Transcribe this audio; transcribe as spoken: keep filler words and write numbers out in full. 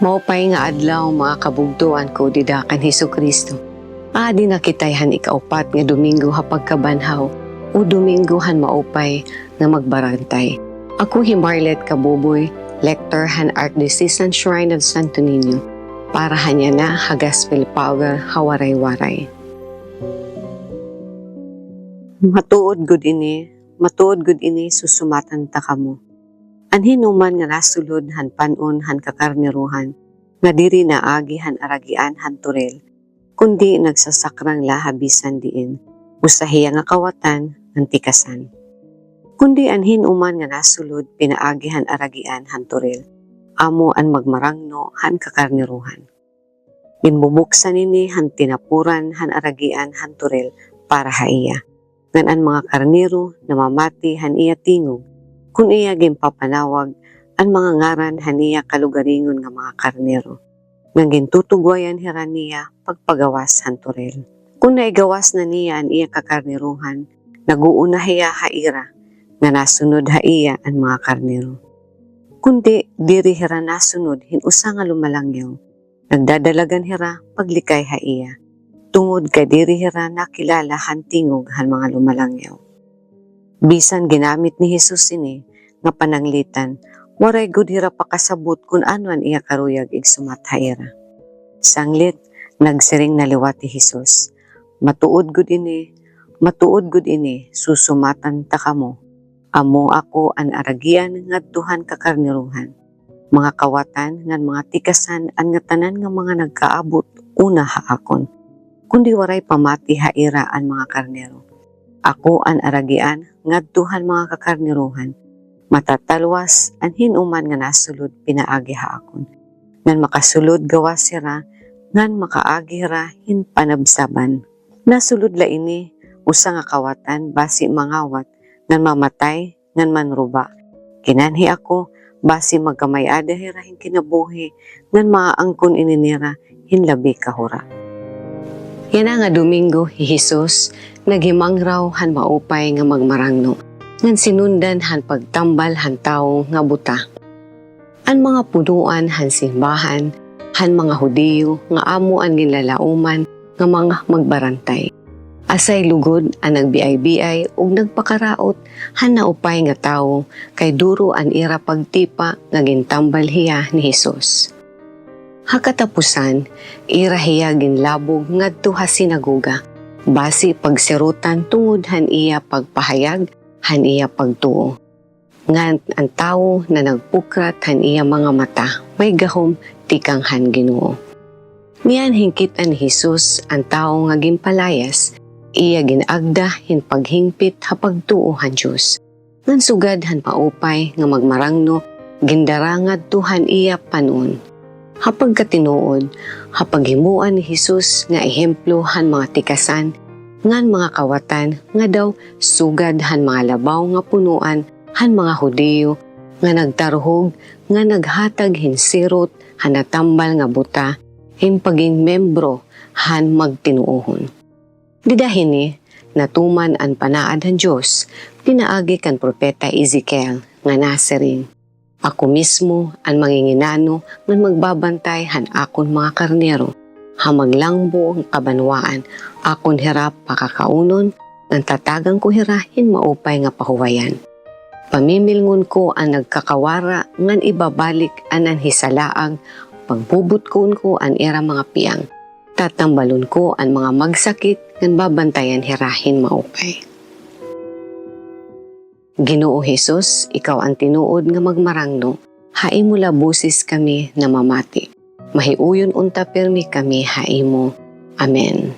Maupay nga adlaw, mga kabugtoan ko dida kan Hesukristo. Aadi na kita han ikaupat nga Domingo ha pagkabanhaw, o Domingo han maupay nga magbarantay. Ako hi Marlet Kabuboy, Lector han Archdiocesan Shrine of Santo Niño, para han yana ha Gospel Power ha Waray-Waray. Matuod gud ini, matuod gud ini, susumatan ta kamo. An hin-o man nga nasulod han pan-on han kakarnerohan, nga diri naagi han aragian han turil, kundi nagsasakrang la ha bisan diin, usa hiya nga kawatan ngan tikasan. Kundi an hin-o man nga nasulod pinaagi han aragian han turil, amo an magmarangno han kakarnerohan. Ginbubuksan ini han tinapuran han aragian han turil para ha iya. Ngan an mga karnero namamati han iya tingog, kun iya ginpapanawag an mga ngaran han iya kalugaringon nga mga karnero. Ngan gintutugwayan hira niya pagpagawas han turil. Kun naigawas na niya an iya kakarnerohan, nag-uuna hiya ha ira, nga nasunod ha iya an mga karnero. Kundi diri hira nasunod hin usa nga lumalangyaw, nagdadalagan hira paglikay ha iya, tungod kay diri hira nakilala han tingog han mga lumalangyaw. Bisan ginamit ni Jesus ini nga pananglitan, waray gud hira pakasabot kun ano an iya karuyag igsumat ha ira. Sanglit, nagsiring na liwat hi Jesus, "Matuod gud ini, matuod gud ini, susumatan ta kamo. Amo ako an aragian ngadto han kakarnerohan. Mga kawatan ngan mga tikasan an ngatanan nga mga nagkaabot una ha akon, kundi waray pamati ha ira an mga karnero. Ako an aragian ngadto han mga kakarnerohan. Matatalwas an hin-o man nga nasulod pinaagi ha akon, ngan makasulod gawas hira, ngan makaagi hira hin panabsaban." Nasulod la ini, usa nga kawatan basi mangawat, ngan mamatay, ngan manruba. Kinanhi ako, basi magkamay-ada hira hin kinabuhi, ngan maaangkon ini nira hin labi kahura. Yana nga Domingo, hi Jesus naghimangraw han maupay nga magmarangno, ngan sinundan han pagtambal han tawo nga buta. An mga punoan han simbahan han mga Hudiyo nga amo an ginlalauman nga mga magbarantay. Asay lugod an nagbiay-biay ug nagpakaraot han naupay nga tawo, kay duro an ira pagtipa nga gintambal hiya ni Jesus. Ha katapusan, ira hiya ginlabog ngadto ha sinagoga, basi pagsirutan tungod han iya pagpahayag han iya pagtuo. Ngan an tawo nanagpukrat han iya mga mata, may gahom tikang han Ginoo. Niyan hinkit-an ni Jesus an tawo nga ginpalayas, iya gin-agda hin paghingpit ha pagtuo han Dios. Ngan sugad han maupay nga magmarangno, gindara ngadto han iya pan-on. Ha pagkatinuod, ha paghimoan ni Jesus nga ehemplo han mga tikasan ngan mga kawatan nga daw sugad han mga labaw nga punoan han mga Hudiyo nga nagtarhog ngan naghatag hin sirot han natambal nga buta hin pagin membro han magtinuohon. Dida hini, natuman an panaad han Dios pinaagi kan propeta Ezekiel nga nasiring, "Ako mismo an manginginano ngan magbabantay han akon mga karnero. Ha maglangbo nga kabanwaan, akon hira pakakaunon, ngan tatagan ko hira hin maupay nga pahuwayan. Pamimilngon ko an nagkakawara ngan ibabalik an nanhisalaag, pagbubutkoon ko an ira mga piyang. Tatambalon ko an mga magsakit ngan babantayan hira hin maupay." Ginoo Jesus, ikaw an tinuod nga magmarangno, ha imo la boses kami namamati. Mahiuyon unta pirmi kami ha imo. Amen.